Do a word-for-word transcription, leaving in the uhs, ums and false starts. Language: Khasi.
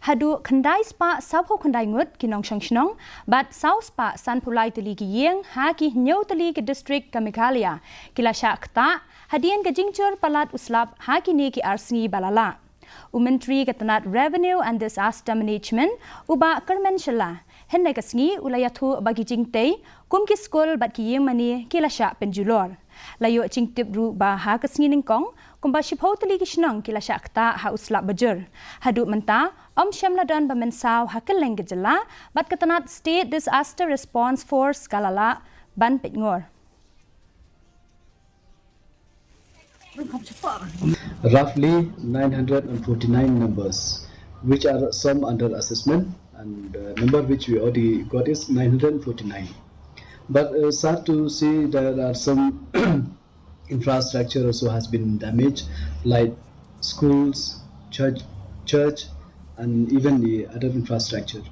Haduh khyndai spah sawphew khyndai ngut ki nongshong shnong bad saw spah sanphew lai tylli ki ïing ha ki hynñiew tylli ki district ka Meghalaya ki la shah ktah hadien ka jingjur palat u slap ha kine ki ar sngi ba la lah. U Myntri ka tnat Revenue and Disaster Management, u Bah Kyrmen Shylla, hynne ka sngi u la ïathuh ba ki jingtei kum ki skul bad ki ïing mane ki la shah pynjulor. La ïoh jingtip ruh ba ha ka sngi nyngkong kumba shiphew tylli ki shnong ki la shah ktah ha u slap ba jur. Haduh mynta ym shym la don ba mynsaw ha kylleng ka jylla bad ka tnat State Disaster Response Force ka la lah ban peit ngor. Roughly nine hundred forty-nine numbers, which are some under assessment, and the number which we already got is nine hundred forty-nine. But uh, sad to see there are some infrastructure also has been damaged, like schools, church, church, and even the other infrastructure.